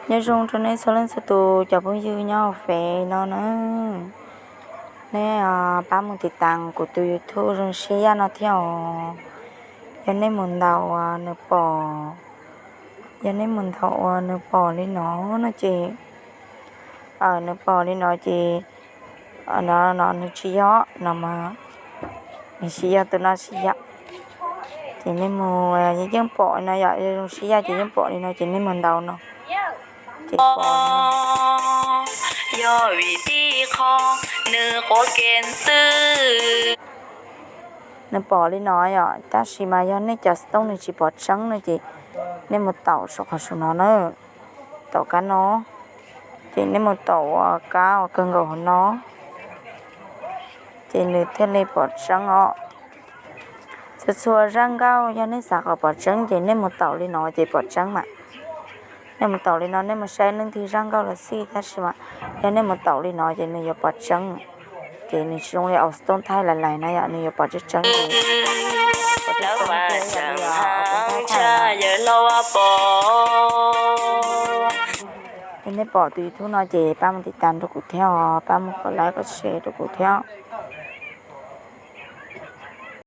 Nyob zoo rau nej txhua leej txhua tus cov phooj ywg nyob hauv fev no na. Nej pab mus tiv tas kuv tus YouTube zoo sib yaj no thiab os. Yog nej mus ntaus uas nws pom, yog nej mus ntaus uas nws pom li no no ces, nws pom li no ces, no no nws tsis yog no mas, nws tsis yog tus no tsis yog. Ces nej mus, yeej pom no yom, zoo sib yaj ces yeej pom li no ces nej mus ntaus no ces pom. Yog vim tib qho nws quav ke xwb. Nws pom li no yom, tab sis mas yog nej cov xov tooj nws tsis pom tseeb no ces nej mus taum saum qhov saum no na, taum kab no, ces nej mus taum uas kab uas kawg nkaus hauv no, ces nws thiaj li pom tseeb os. Txhua txhua zaj nkauj yog nej xav kom pom tseeb ces nej mus taum li no ces pom tseeb mas. Nej mus taum li no nej mus saib leej twg zaj nkauj los xij, tab sis mas yog nej mus taum li no ces nws yuav pom tseeb. Ces nws tsis zoo li aus tooj thaij lais lais na yom, nws yuav pom tseeb tseeb ces nej pom tus YouTube no ces pab mus tiv tas rau kuv thiab os, pab mus kom like kom share rau kuv thiab.